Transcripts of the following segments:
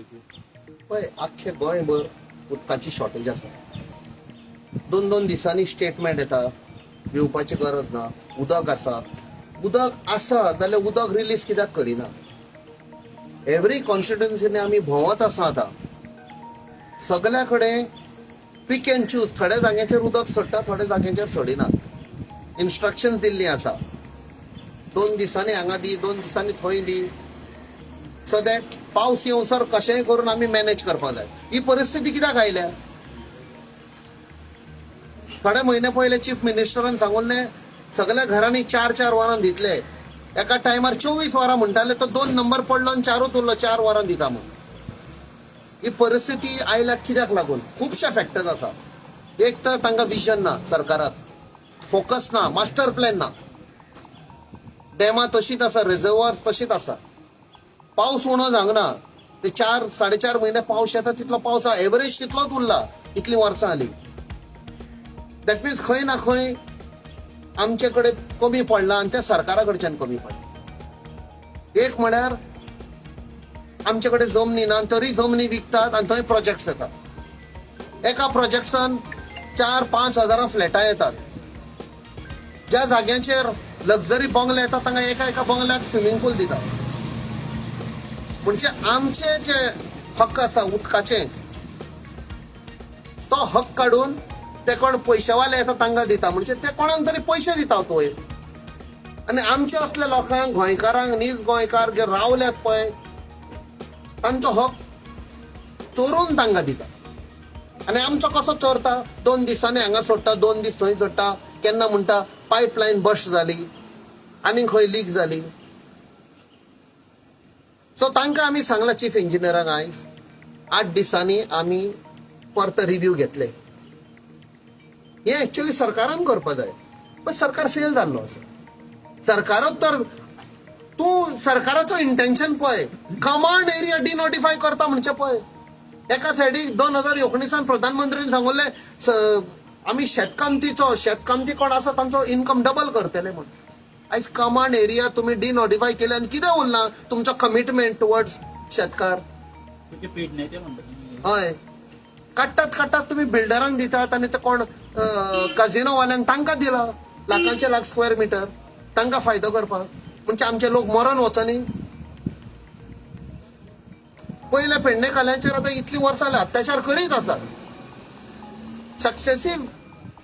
घेतली? पळय, आख्खे गोंयभर उदकाची शॉर्टेज आसा. दोन दोन दिसांनी स्टेटमेंट येता, भिवपाची गरज ना, उदक आसा. उदक आसा जाल्यार उदक रिलीज कित्याक करिना? एवरी कॉन्स्टिट्युन्सीनी आमी भोंवत आसा. आतां सगल्या कडेन पीक एंड चूज. थोड्या जाग्यांचेर उदक सोडटा, थोड्या जाग्यांचेर सोडिनात. इन्स्ट्रक्शन दिल्लीं आसा, 2 दिसांनी हांगा दी, 2 दिसांनी थंय दी, सो that पावस येवसर कशेंय करून आमी मॅनेज करपाक जाय. ही परिस्थिती कित्याक आयल्या? थोडे म्हयने पयले चीफ मिनिस्टरान सांगुल्लें, सगल्या घरांनी चार चार वरां दितले. एका टायमार 24 वरां म्हणटाले, तो दोन नंबर पडलो आनी चारूच उरलो, 4 वरां दिता म्हूण. ही परिस्थिती आयल्या कित्याक लागून? खुबशे फॅक्टर्स आसा. एक तर तांकां विजन ना, सरकाराक फोकस ना, मास्टर प्लॅन ना. डॅमां तशीच आसा, रिजर्वर तशीच आसा. पावस उणो जावंक ना. ते 4, 4.5 म्हयने पावस येता, तितलो पावस एवरेज तितलोच उरला इतलीं वर्सां जालीं. That means खंय ना खंय आमचे कडेन कमी पडला आनी त्या सरकारा कडच्यान कमी पडला. एक म्हळ्यार आमचे कडेन जमनी ना, तरी जमनी विकतात आनी थंय प्रोजेक्ट्स येतात. एका प्रोजेक्ट्सान 4-5 हजारां फ्लॅटां येतात. ज्या जाग्यांचेर लक्झरी बंगले येतात, तांकां एका एका बंगल्याक स्विमींग पूल दितात. म्हणजे आमचे जे हक्क आसा उदकाचे, तो हक्क काडून ते कोण पयशेवाले येता तांकां दिता. म्हणजे ते कोणाक तरी पयशे दिता तोय आनी आमचे असल्या लोकांक, गोंयकारांक, नीज गोंयकार जे रावल्यात पळय, तांचो हक चोरून तांकां दिता. आनी आमचो कसो चोरता? 2 दिसांनी हांगा सोडटा, 2 दीस थंय सोडटा. केन्ना म्हणटा पायपलायन बस्ट जाली आनी खंय लीक जाली. सो तांकां आमी सांगलां, चीफ इंजिनियरांक, आयज 8 दिसांनी आमी परत रिव्यू घेतले. हे एक्चुअली सरकारान करपा जाय, पण सरकार फेल जाल्लो आसा. सरकाराक तर तूं सरकाराचो इंटेन्शन पळय, कमांड एरिया डिनोटिफाय करता म्हणचे पळय, एका सायडीक 2019 प्रधानमंत्र्यान सांगल्लें, आमी शेतकामतीचो, शेतकामती कोण आसा तांचो इन्कम डबल करतले म्हूण. आयज कमांड एरिया तुमी डिनोटिफाय केले आनी कितें उरलां तुमचो कमिटमेंट टुवर्ड्स शेतकार? ते पेडण्याचे म्हणटा तुमी? हय, काडटात काडटात तुमी बिल्डरांक दितात आनी ते कोण कझिनोवाल्यांक तांकां दिला लाखांचे लाख स्क्वेअर मिटर तांकां फायदो करपाक. म्हणजे आमचे लोक मरण वचनी. पयल्या पेडणेकाल्यांचेर आतां इतलीं वर्सां जालीं अत्याचार करीत आसात सक्सेसीव.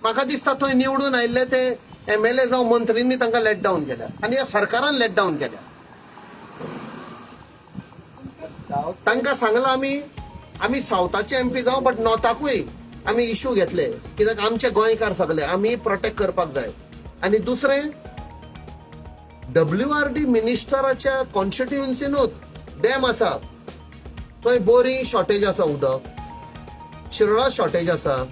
म्हाका दिसता थंय निवडून आयिल्ले ते एमएलए जावं मंत्रींनी तांकां लेट डावन केल्या आनी ह्या सरकारान लेट डावन केल्या. तांकां सांगलां आमी, आमी सावथाचे एमपी जावं, बट नॉर्थाकूय आमी इशू घेतले, कित्याक आमचे गोंयकार सगळे आमी प्रोटेक्ट करपाक जाय. आनी दुसरें, डब्ल्यू आर डी मिनिस्टराच्या कॉन्स्टिट्युएन्सीनूच डॅम आसा, थंय बोरी शॉर्टेज आसा उदक, शिरोडा शॉर्टेज आसा.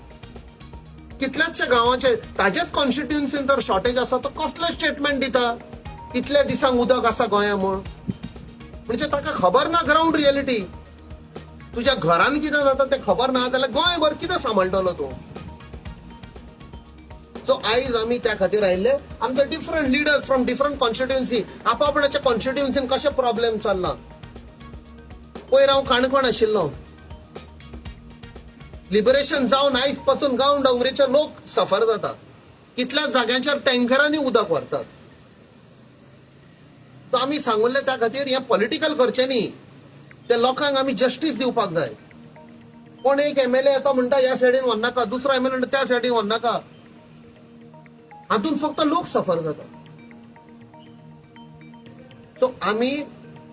कितल्याचशा गांवाचे ताजेच कॉन्स्टिट्युएन्सीन तर शॉर्टेज आसा, तो कसलें स्टेटमेंट दिता इतल्या दिसांक उदक आसा गोंया म्हूण? म्हणजे ताका खबर ना ग्रावंड रियलिटी. तुज्या घरान कितें जाता तें खबर ना जाल्यार गोंयभर कितें सांबाळटलो तूं? सो आयज आमी त्या खातीर आयिल्ले. आमचे different leaders from different constituency, आपापणाच्या कॉन्स्टिट्युएन्सीन कशें प्रॉब्लेम चल्ला. पयर हांव काणकोण आशिल्लो. लिबरेशन जावन आयज पासून गांव डोंगरेचे लोक सफर जातात. कितल्या जाग्यांचेर टँकरांनी उदक व्हरतात. सो आमी सांगुल्लें, त्या खातीर हें पॉलिटिकल करचें न्ही, ते लोकांक आमी जस्टीस दिवपाक जाय. कोण एक एमएलए येता, म्हणटा ह्या सायडीन व्हरनाका, दुसरो एमएलए म्हणटा त्या सायडीन व्हरनाका. हातूंत फक्त लोक सफर जाता. सो आमी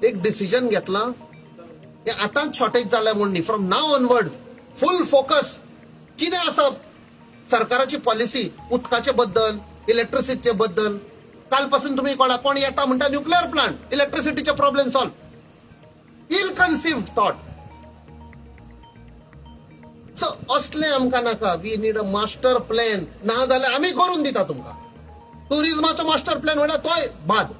एक डिसिजन घेतलां, हे आतांच शॉर्टेज जाल्या म्हूण न्ही, from now onward full focus. कितें आसा सरकाराची पॉलिसी उदकाचे बद्दल, इलेक्ट्रिसिटीचे बद्दल? काल पासून तुम्ही कोणा कोण येता, म्हणटा न्युक्लिअर प्लांट, इलेक्ट्रिसिटीचे problem solve. Ill conceived thought. So असलें आमकां नाका. We need a master plan. ना जाल्यार आमी करून दिता तुमकां. टुरिझमाचो मास्टर प्लॅन म्हणल्यार तोय बाद.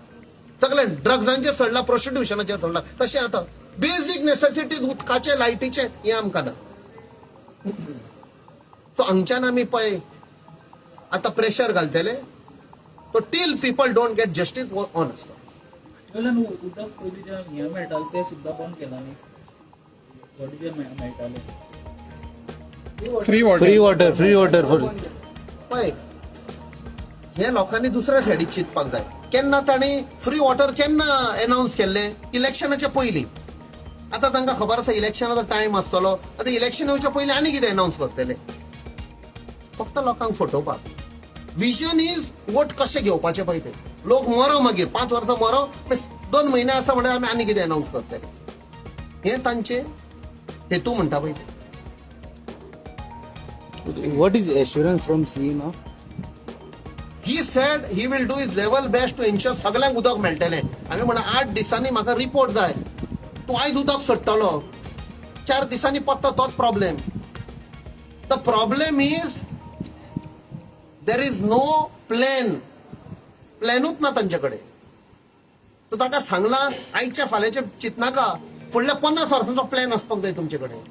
सगळे ड्रग्सांचेर सोडला, प्रोस्टिट्युशनाचेर सोडला, तशें आतां बेजीक नेसेसिटीज उदकाचे, लायटीचे हें आमकां ना. सो हांगच्यान आमी पळय आतां प्रेशर घालतले, तो till people don't get justice on आसता. वयल्यान उदक पयलीं जें हें मेळटालें, तें सुद्दां बंद केलां न्ही? वॉटर मेळटालें. Free water. Free water, free water for पळय, हे लोकांनी दुसऱ्या सायडीक चिंतपाक जाय. केन्ना तांणी फ्री वॉटर केन्ना एनावन्स केल्लें? इलेक्शनाच्या पयलीं. आतां तांकां खबर आसा इलेक्शनाचो टायम आसतलो. आतां इलेक्शन येवच्या पयलीं आनी कितें एनावन्स करतले फक्त लोकांक फटोवपाक. विजन is vote कशें घेवपाचें पळय ते. लोक मरो मागीर 5 वर्सां मरो, 2 म्हयने आसा म्हणल्यार आमी आनी कितें एनावन्स करतले. हे तांचे हेतू म्हणटा पळय ते. What is assurance from CM? He said he will do his level best to ensure सगळ्यांक उदक मेळटलें. हांवें म्हणलें 8 दिसांनी म्हाका रिपोर्ट जाय. तूं आयज उदक सोडटलो, 4 दिसांनी पत्तो तोच problem. The problem is there is no plan. प्लॅनूच ना तांचे कडेन. सो ताका सांगलां आयच्या फाल्यांचें चिंतनाका, फुडल्या 50 वर्सांचो प्लॅन आसपाक जाय तुमचे कडेन.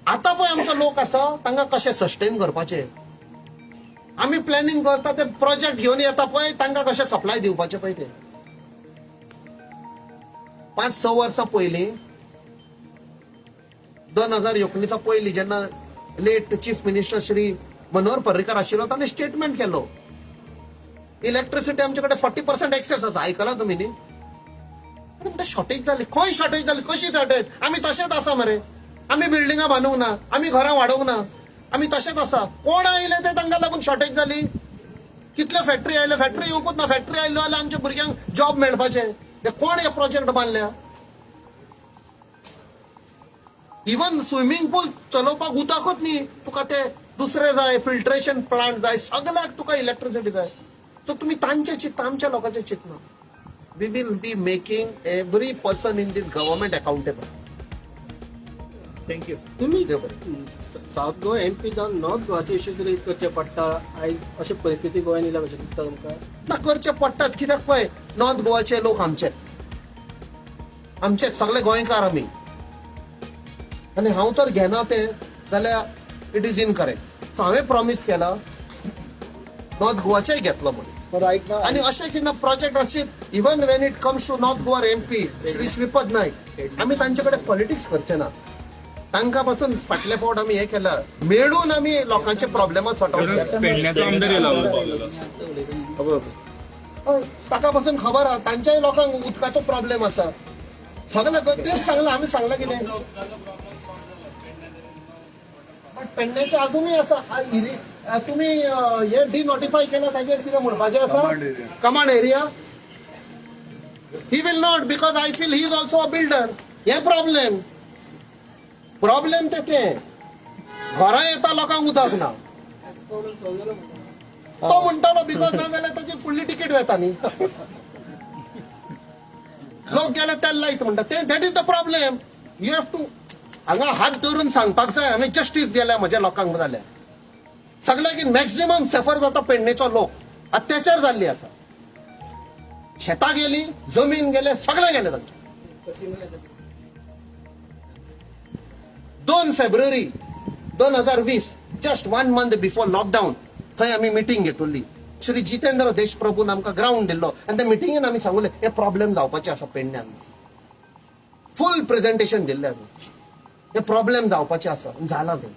आतां पळय आमचो लोक आसा तांकां कशें सस्टेन करपाचें. आमी प्लॅनिंग करता ते प्रोजेक्ट घेवन येता पळय, तांकां कशें सप्लाय दिवपाचें पळय ते. 5-6 वर्सां पयलीं 2019 पयलीं जेन्ना late chief minister Shri Manohar Parrikar आशिल्लो, ताणें स्टेटमेंट केलो इलेक्ट्रिसिटी आमचे कडेन 40% एक्सेस आसा. आयकलां तुमी न्ही? म्हणटा शॉर्टेज जाली. खंय शॉर्टेज जाली? कशी शॉर्टेज? आमी तशेंच आसा मरे. आमी बिल्डिंगां बांदूंक ना, आमी घरां वाडोवंक ना, आमी तशेंच आसा. कोण आयले ते तांकां लागून शॉर्टेज जाली? कितल्यो फॅक्टरी आयल्यो? फॅक्टरी येवकूच ना. फॅक्टरी आयल्यो जाल्यार आमच्या भुरग्यांक जॉब मेळपाचे. ते कोण हे प्रोजेक्ट बांदल्या? इवन स्विमींग पूल चलोवपाक उदकूच न्ही तुका, ते दुसरे जाय, फिल्ट्रेशन प्लांट जाय, सगळ्याक तुका इलेक्ट्रिसिटी जाय. सो तुमी तांचे चिंतता, आमच्या लोकांचें चिंतना. We will be making every person in this government accountable. Thank you. तुम्ही देव बरें. साऊथ गोवा एमपी जावन नॉर्थ गोवाचे इश्यूज रेज करचे पडटा आयज, अशे परिस्थिती गोंयान येयल्या कशें दिसता तुमकां? ना, करचे पडटात. कित्याक पळय, नॉर्थ गोवाचे लोक आमचे, आमचेच सगळे गोंयकार आमी. आनी हांव तर घेना ते जाल्यार it is incorrect. सो हांवें प्रॉमीस केला नॉर्थ गोवाचेय घेतलो म्हणून. राईट ना. आणि अशें कितें project अशीत, even when it comes to North Goa MP Shri Shripad Naik, आमी तांचे कडेन पॉलिटिक्स करचे ना. तांकां पासून फाटले फावट आमी हें केलां, मेळून आमी लोकांचे प्रॉब्लेमां सॉर्ट आउट केले. पेडण्याचो आमदार येयला. हय, ताका पासून खबर आहा तांच्याय लोकांक उदकाचो प्रॉब्लेम आसा. सगळें तेच सांगलां आमी. सांगलां कितें? बट पेडण्याचे अजूनय आसा. तुमी हे डिनोटिफाय केला ताजेर कितें म्हणपाचें आसा? Command area he will not, because I feel he is also a builder. हे प्रॉब्लेम, प्रॉब्लेम ते ते घरा येता लोकांक उदक ना. तो म्हणटालो because ना जाल्यार ताची फुडली तिकीट वता न्ही. लोक गेले तेल लायत म्हणटा ते. That is the problem. You have to हांगा हात धरून सांगपाक जाय हांवें जस्टीस दिल्या म्हज्या लोकांक. जाल्यार सगळ्याक मॅक्झिमम सफर जाता पेडणेचो लोक. अत्याचार जाल्ली आसा. शेतां गेली, जमीन गेले, सगळें गेलें तांचें. 2 फेब्रुवारी 2020, just one month before lockdown, थंय आमी मिटींग घेतली. श्री जितेंद्र देशप्रभून आमकां ग्रावंड दिल्लो आनी त्या मिटिंगेन आमी सांगले हे प्रॉब्लेम जावपाचे आसा पेडण्यान. फूल प्रेझेंटेशन दिल्लें आमी, हे प्रॉब्लेम जावपाचे आसा. जाला तें.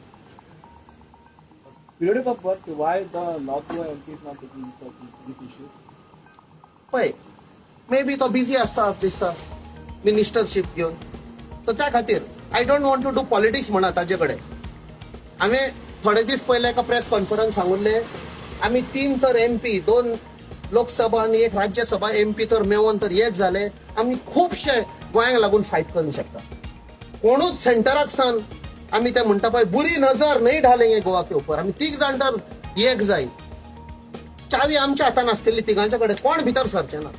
Period of work, why the North Goa MP is not taking this issue? पळय, मे बी तो बिजी आसता दिसता मिनिस्टरशीप घेवन, तर त्या खातीर I don't want to do politics म्हणा ताजे कडेन. हांवें थोडे दीस पयले एका प्रेस कॉन्फरन्स सांगुल्लें, आमी 3 तर एमपी, 2 लोकसभा आनी 1 राज्यसभा एमपी तर मेवोन तर एक जाले, आमी खुबशे गोंयांक लागून फायट करूंक शकता. कोणूच सेंटराक सान आमी ते म्हणटा पळय, बुरी नजर नहीं डालेंगे गोवा के ऊपर. आमी 3 जाण तर एक जाय. चावी आमच्या हातान आसतली तिगांच्या कडेन, कोण भितर सरचे ना.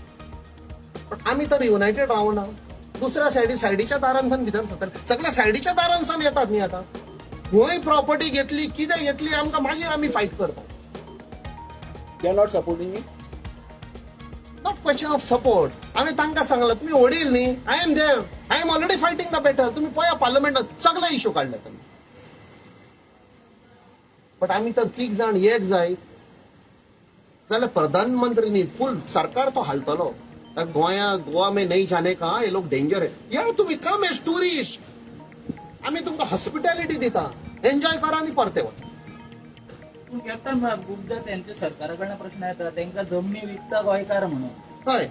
पण आमी तर युनायटेड रावना, दुसऱ्या सायडी सायडीच्या दारांसान भितर सरतले. सगळ्या सायडीच्या दारांसान येतात न्ही. आतां खंय प्रॉपर्टी घेतली, कितें घेतली, आमकां मागीर आमी फायट करता. They are not supporting it. Not question of support. हांवें तांकां सांगलां तुमी वडील न्ही, I am there, I am already fighting the battle. तुमी पळया पार्लमेंटात सगळे इश्यू काडले तुमी. बट आमी तर 3 जाण एक जाय जाल्यार प्रधानमंत्री न्ही, फूल सरकार तो हालतलो. गोंया, गोवा में नहीं जाने का, हे लोक डेंजर है. यार, तुम्ही कम एज टुरिस्ट, आमी तुमकां हॉस्पिटॅलिटी दिता, एन्जॉय करा आनी परते वचा. पूण केन्ना खूबदां तेंच्या सरकारा कडल्यान प्रश्न येता, तेंकां जमनी विकता गोंयकार म्हणून. हय,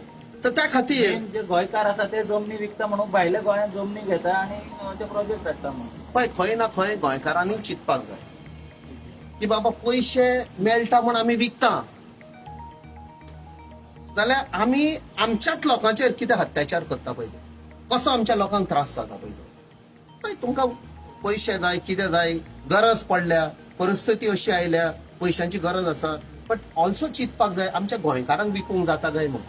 तर त्या खातीर मेन जे गोंयकार आसा ते जमनी विकता म्हणून भायले गोंयांत जमनी घेता आनी ते प्रोजेक्ट हाडटा म्हणून. पळय, खंय ना खंय गोंयकारांनी चिंतपाक जाय की बाबा, पयशे मेळटा म्हूण आमी विकता जाल्यार आमी आमच्याच लोकांचेर कितें अत्याचार करता पळय ते. कसो आमच्या लोकांक त्रास जाता पळय ते. पळय, तुमकां पयशे जाय, कितें जाय, गरज पडल्या, परिस्थिती अशी आयल्या, पयशांची गरज आसा, बट ऑल्सो चिंतपाक जाय आमच्या गोंयकारांक विकूंक जाता काय म्हूण.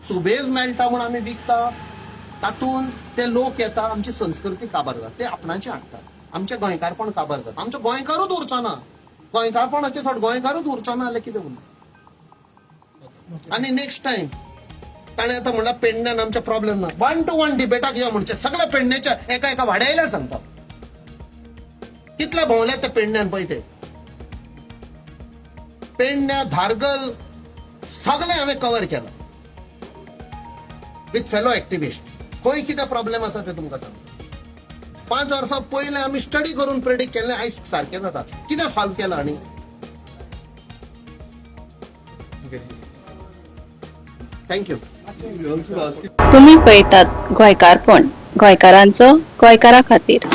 सुबेज मेळटा म्हूण आमी विकता, तातूंत ते लोक येता, आमची संस्कृती काबार जाता, ते आपणाचे हाडटात, आमचें गोंयकारपण काबार जाता, आमचो गोंयकारूच उरचो ना. गोंयकारपणाचे सोड, गोंयकारूच उरचो ना जाल्यार कितें उरना? आनी नेक्स्ट टायम ताणें आतां म्हणल्यार पेडण्यान आमचे प्रॉब्लेम ना, वन टू वन डिबेटाक या म्हणचे सगळ्या पेडण्याच्या एका एका वाड्यायला सांगता, कितले भोंवले ते पेडण्यान पळय ते, पेडण्या, धारगल सगळें हांवें कवर केलां विथ फेलो एक्टिविस्ट. खंय कितें प्रॉब्लेम आसा ते तुमकां सांगता. 5 वर्सां पयलें आमी स्टडी करून प्रेडिक्ट केल्लें आयज सारकें जाता. कितें सॉल्व केलां? आनी thank you. तुम्ही पळयतात गोंयकारपण, गोंयकारांचो गोंयकारा खातीर.